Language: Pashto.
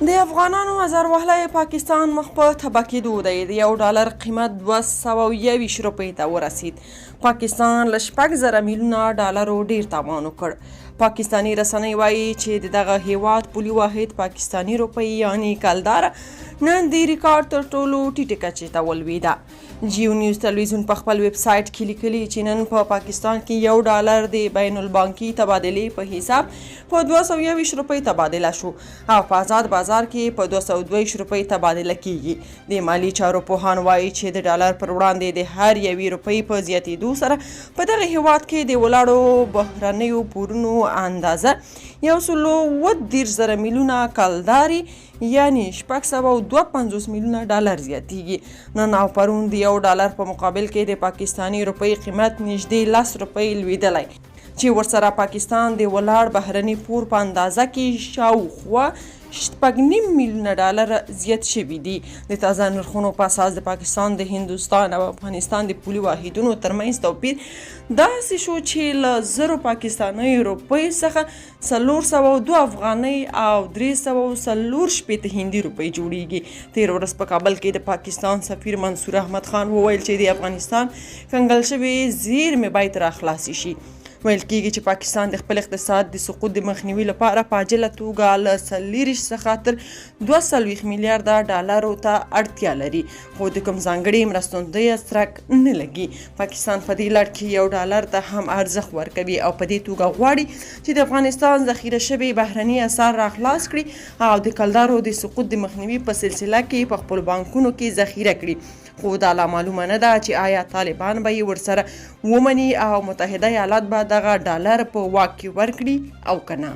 د افغانانو ازار وهلی پاکستان مخ په تباه کېدو دی. د یو ډالر قیمت 221 روپۍ ته ورسید. پاکستان له 6000 میلیونه ډالرو ډیر تاوان وکړ. پاکستاني رسنۍ وایي چې د دغه هیواد پولي واحد پاکستاني روپۍ یعنی کلدار نن د ریکارډ تر ټولو ټیټې کچې ته ولوېده. جیو نیوز تلویزیون په خپل ویب سایټ کې لیکلي چې نن په پاکستان کې یو ډالر د بین البانکي تبادلې په حساب په 221 روپۍ تبادله شو او په آزاد بازار کې په 222 روپۍ تبادله کیږي. د مالي چارو پوهان وایي چې د ډالر پر وړاندې د هر یوې روپۍ په زیاتېدو سره په دغه هیواد کې د ولاړو بهرنیو پورونو اندازه 137,000 میلیونه کلداري یعنی 652 میلیونه ډالر زیاتیږي. نن او پرون د یو ډالر په مقابل کې د پاکستاني روپۍ قیمت نږدې 10 روپۍ لوېدلی چې ورسره پاکستان د ولاړ بهرني پور په اندازه کې شاوخوا 6.5 میلیونه ډالر زیات شوي دي. د تازه نرخونو په اساس د پاکستان، د هندوستان او افغانستان د پولي واحدونو ترمنځ توپیر داسې شو چې له 1000 پاکستانیو روپیو څخه 402 افغانۍ او 364 هندي روپۍ جوړیږي. تېره ورځ په کابل کې د پاکستان سفیر منصور احمد خان وویل چې د افغانستان کنګل شوې زیرمې باید راخلاصې شي. ویل کیږي چې پاکستان د خپل اقتصاد د سقوط د مخنیوي لپاره په عاجله توګه له 40 څخه تر 42 میلیارده ډالرو ته اړتیا لري، خو د کوم ځانګړي مرستندوی څرک نه لګي. پاکستان په دې لړ کې یو ډالر ته هم ارزښت ورکوي او په دې توګه غواړي چې د افغانستان ذخیره شوي بهرني اسعار راخلاص کړي او د کلدارو د سقوط د مخنیوي په سلسله کې په خپلو بانکونو کې ذخیره کړي، خو دا لا معلومه نه ده چې آیا طالبان به یې ورسره ومني او متحده ایالات به دغه ډالر په واک کې ورکړي او که نه.